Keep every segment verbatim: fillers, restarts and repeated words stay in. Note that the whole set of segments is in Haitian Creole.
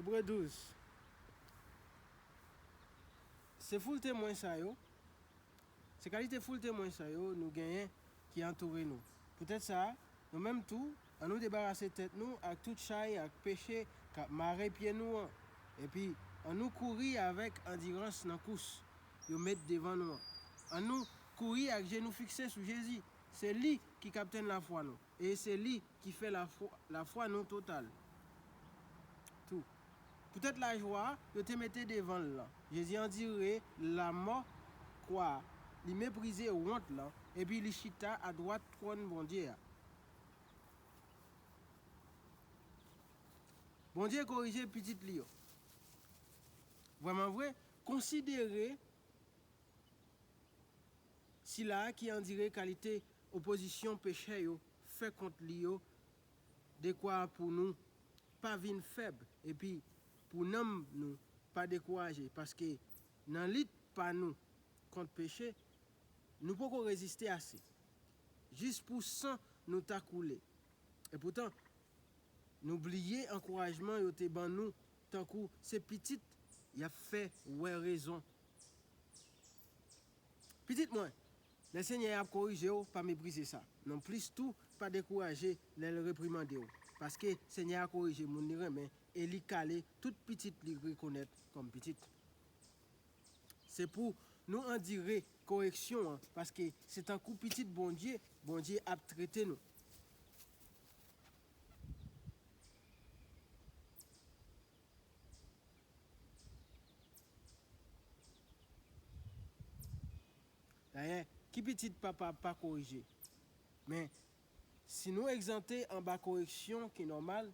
Ebre douz. Se foul temwen sa yo, se kalite foul temwen sa yo nou genyen ki antoure nou. Poutèt sa, nou menm tou, annou debarase tèt nou ak tout chay ak peche k ap mare pye nou an. Epi, annou kouri avèk andirans nan kous yo met devan nou an. Annou kouri ak je nou fikse sou Jezi. Se li ki kaptenn lafwa nou, e se li ki fè lafwa, lafwa nou total. Tou. Poutèt lajwa yo te mete devan l lan, Jezi andire lanmò kwa a, li meprize wont lan, epi li chita adwat twòn Bondye a. Bondye korije pitit li yo. Vrèman vre, konsidere sila a ki andire kalite opozisyon pechè yo fè kont li yo dekwa pou nou pa vin fèb epi pou nanm nou pa dekouraje, paske nan lit pa nou kont peche, nou poko reziste ase, jis pou san nou ta koule. Epoutan, nou bliye ankourajman yo te ban nou, tankou se pitit y ap fè wè rezon. Pitit mwen, lè Senyè a ap korije w, pa meprize sa. Nonplis tou, pa dekouraje lè l reprimande w, paske Senyè a korije moun li renmen e li kale tout pitit li rekonèt kòm pitit. Se pou nou andire koreksyon an, paske se tankou pitit Bondye, Bondye ap trete nou. Dayè, ki pitit papa pa korije? Men, si nou egzante anba koreksyon ki nòmal,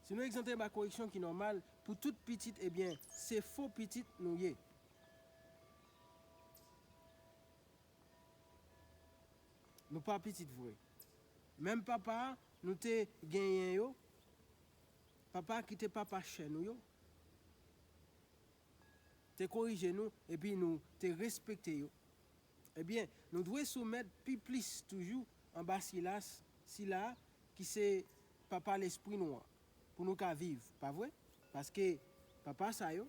si nou egzante anba koreksyon ki nòmal pou tout pitit, ebyen, se fo pitit nou ye. Nou pa pitit vre. Menm papa nou te genyen yo, papa ki te papa chè nou yo, te korije nou epi nou te respekte yo. Ebyen, nou dwe soumèt pi plis toujou anba sila, sila ki se papa lespri nou an, pou nou ka viv, pa vre? Paske papa sa yo,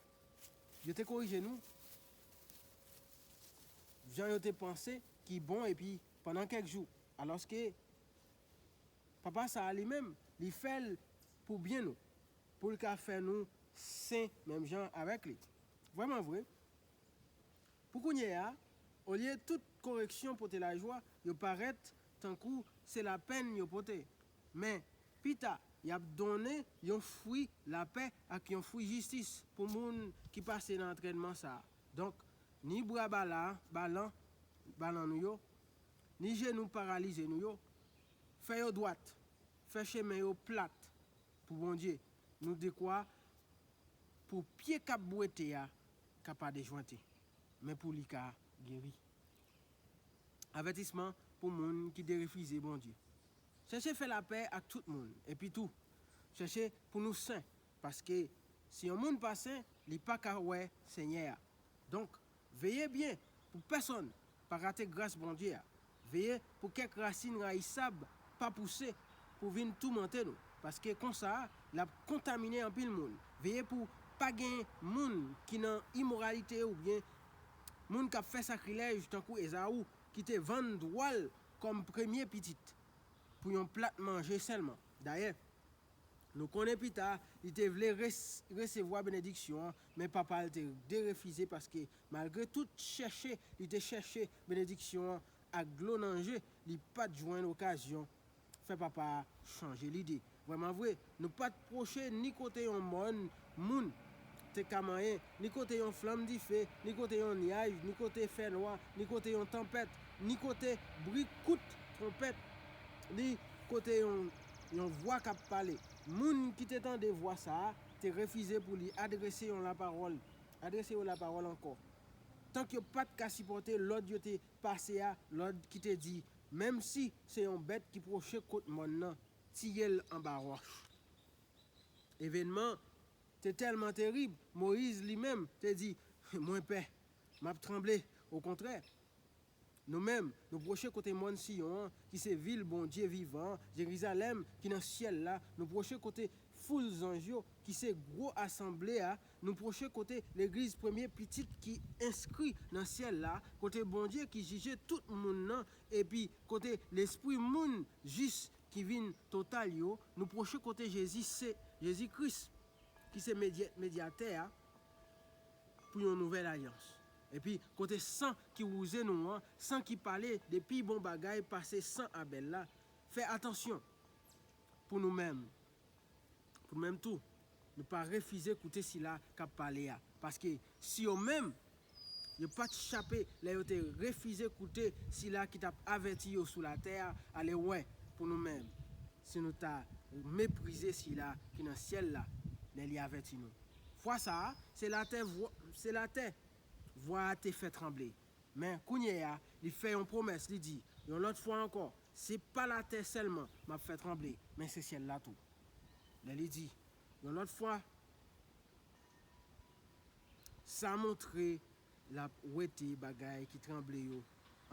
yo te korije nou jan yo te panse ki bon epi pandan kèk jou. Alòske papa sa a li menm, li fè l pou byen nou, pou l ka fè nou sen menm jan avèk li. Vrèman vre, pou kounye a, olye tout koreksyon pote lajwa, yo parèt tankou se lapenn yo pote. Men, pita, y ap donnen yon fwi lapè ak yon fwi jistis pou moun ki pase nan antrènman sa a. Donk, ni bra bala, balan, balan nou yo, ni jenou paralize nou yo, fè yo dwat, fè chemen yo plat pou Bondye. Nou dekwa pou pye k ap bwete a ka pa dejwante, men pou li ka geri. Avètisman pou moun ki derefize Bondye. Chèche fè lapè ak tout moun, epi tou, chèche pou nou sen, paske si yon moun pa sen, li pa ka wè Senyè a. Donk, veye byen pou pèsonn pa rate gras Bondye a. Veye pou kèk rasin rayisab pa pouse pou vin toumante nou, paske konsa, l ap kontamine anpil moun. Veye pou pa gen moun ki nan imoralite oubyen moun k ap fè sakrilèj tankou Ezaou ki te vann dwa l kòm premye pitit pou yon plat manje sèlman. Dayè, nou konnen pita, li te vle res-, resevwa benediksyon an, men papa l te derefize paske, malgre tout chèche li te chèche benediksyon an ak dlo nan je, li pa t jwenn okazyon fè papa a chanje lide. Vrèman vre, nou pa t pwoche ni kote yon mòn moun te ka manyen, ni kote yon flanm dife, ni kote yon nyaj, ni kote fènwa, ni kote yon tanpèt, ni kote bri kout twonpèt, ni kote yon, yon vwa k ap pale. Moun ki te tande vwa sa a te refize pou li adrese yon lapawòl, adrese yo lapawòl ankò. Tank yo pa t ka sipòte lòd yo te pase a, lòd ki te di, menm si se yon bèt ki pwoche kot mòn nan, tiye l anba wòch. Evènman te tèlman terib, Moyiz li menm te di, mwen pè, m ap tranble. Okontrè, Nou menm, nou pwoche kote mòn Siyon an, ki se vil Bondye vivan an, Jerizalèm ki nan syèl la, nou pwoche kote foul zanj yo, ki se gwo asanble a, nou pwoche kote legliz premye pitit ki enskri nan syèl la, kote Bondye ki jije tout moun nan, epi kote lespri moun jis ki vin total yo, nou pwoche kote Jezi se, Jezi Kris, ki se medye-, medyatè a, pou yon nouvèl alyans. Epi kote san ki wouze nou an, san ki pale de pi bon bagay pase san Abèl la, fè atansyon pou nou menm, pou nou menm tou, nou pa refize koute sila k ap pale a. Paske si yo menm, yo pa t chape lè yo te refize koute sila ki t ap avèti yo sou latè a, ale wè pou nou menm si nou ta meprize sila ki nan syèl la lè li avèti nou. Fwa sa a, se latè vwa, se latè vwa a te fè tranble. Men kounye a, li fè yon pwomès, li di, yon lòt fwa ankò, se pa latè sèlman m ap fè tranble, men se syèl la tou. Lè li di, yon lòt fwa, sa montre l ap wete bagay ki tranble yo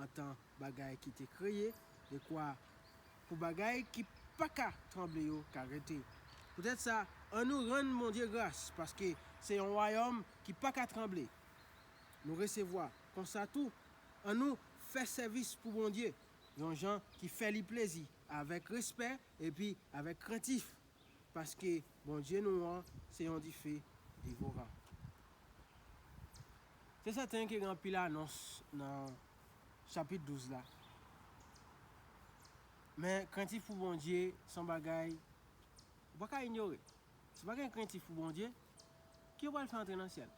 antan bagay ki te kreye, dekwa pou bagay ki pa ka tranble yo ka rete. Poutèt sa, annou rann Bondye gras, paske se yon wayòm ki pa ka tranble. Nou resevwa. Konsa tou, annou fè sèvis pou Bondye yon jan ki fè li plezi, avèk respè epi avèk krentif, paske Bondye nou an se yon dife devoran. Se sèten ke gen anpil anons nan chapit douz la. Men krentif pou Bondye se yon bagay ou pa ka inyore. Si w pa gen krentif pou Bondye, ki yo pral fè antre nan syèl?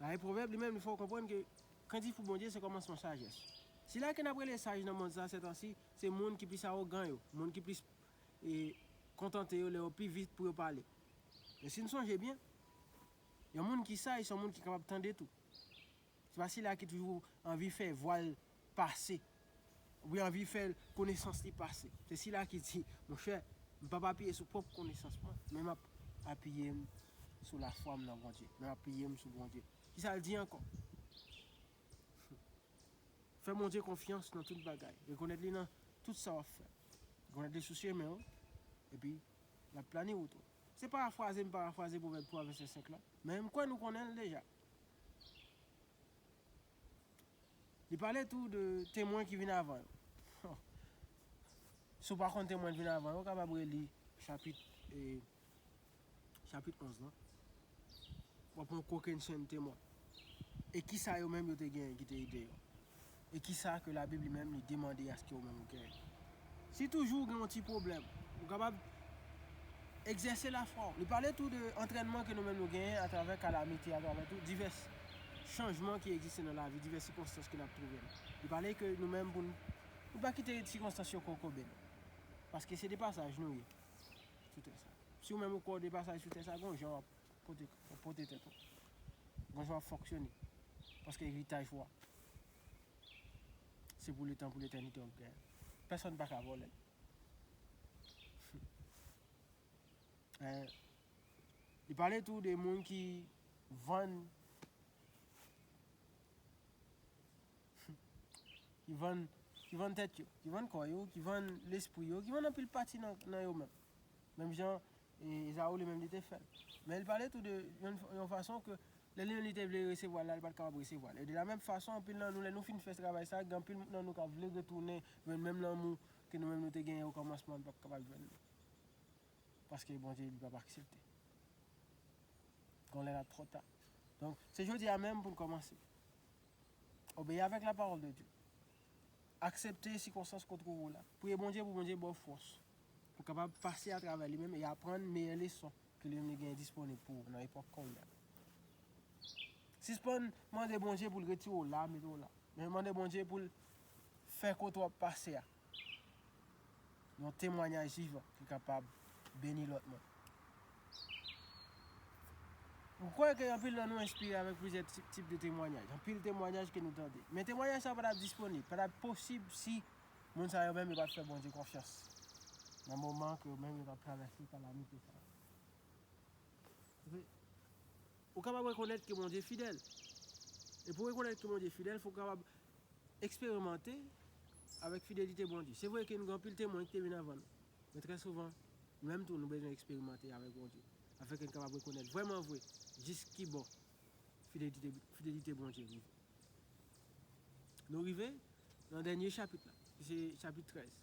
Dayè, Pwovèb li menm, li fè w konprann ke krentif pou Bondye se kòmansman sajès. Sila ke n ap rele saj nan mond sa, sètansi, se moun ki plis awogan yo, moun ki plis, e, kontante yo lè yo pi vit pou yo pale. Men si n sonje byen, yon moun ki saj, se yon moun ki kapab tande tou. Se pa sila ki toujou anvi fè vwa l pase, oubyen anvi fè konesans li pase. Se sila ki di, monchè, m p ap apiye sou pwòp konesans mwen, men m ap apiye m sou lafwa m nan Bondye. Men m ap apiye m sou Bondye. Kisa l di ankò? Fè Bondye konfyans nan tout bagay. Rekonèt li nan tout sa w ap fè. Rekonèt li sou chemen w, epi l ap plani wout ou. Se parafraze m parafraze Pwovèb twa vèsè senk la, men m kwè nou konnen l deja. Li pale tou de temwen ki vin avan yo. Si w pa konn temwen ki vin avan yo, w kapab reli chapit, e, chapit onz lan. W ap wè yon kokennchenn temwen. E kisa yo menm yo te genyen ki te ede yo? E kisa ke Labib li menm li demande aske ou menm ou genyen? Si toujou ou gen yon ti pwoblèm, ou kapab egzèse lafwa w. Li pale tou de antrènman ke nou menm nou genyen atravè kalamite, atravè tou divès chanjman ki egziste nan lavi, divès sikonstans ke n ap twouve nou. Li pale ke nou menm pou n, nou pa kite sikonstans yo kokobe nou. Paske se de pasaj nou ye sou tè sa. Si ou menm ou kwè w de pasaj sou tè sa, gon jan w ap pote, w ap pote tèt ou. Gon jan w ap fonksyone. Paske eritaj ou a, se pou letan, pou letènite w ap genyen. Pèsonn pa ka vòlè l. Eh, li pale tou de moun ki vann, ki vann, ki vann tèt yo, ki vann kò yo, ki vann lespri yo, ki vann anpil pati nan, nan yo menm. Menm jan, e, Ezaou li menm li te fè l. Men li pale tou de yon, yon fason ke lè li menm li te vle resevwa l la, li pa t kapab resevwa l. E de la menm fason, anpil nan nou, lè nou fin fè travay sa, gen anpil nan nou k ap vle retounen jwenn menm lanmou ke nou menm nou te genyen o kòmansman, nou p ap kapab jwenn li. Paske Bondye li p ap aksepte. Gon lè l ap twò ta. Donk, se jodi a menm pou n kòmanse. Obeyi avèk la parole de Dieu. Aksepte sikonstans ke w twouve w la. Priye Bondye pou Bondye ba w fòs. Pou w kapab pase atravè li menm e aprann meyè leson ke li menm li genyen disponib pou ou nan epòk kounye a. Sispann mande Bondye pou l retire w la, mete w la. Men mande Bondye pou l fè kote w ap pase a yon temwayaj vivan ki kapab beni lòt moun. M kwè ke anpil nan nou enspire avèk plizyè ti-, tip de temwayaj. Anpil temwayaj ke nou tande. Men temwayaj sa pa t ap disponib, pa t ap posib si moun sa yo menm yo pa t fè Bondye konfyans nan moman ke yo menm yo t ap travèse kalamite sa yo. Ou kapab rekonèt ke Bondye fidèl. E pou rekonèt ke Bondye fidèl, fò w kapab eksperimante avèk fidelite Bondye. Se vre ke nou gen anpil temwen ki te vin avan nou, men trè souvan, nou menm tou, nou bezwen eksperimante avèk Bondye, afenke n kapab rekonèt vrèman vre jis ki bò fidelite, fidelite Bondye rive. Nou rive nan dènye chapit la, ki se chapit trèz.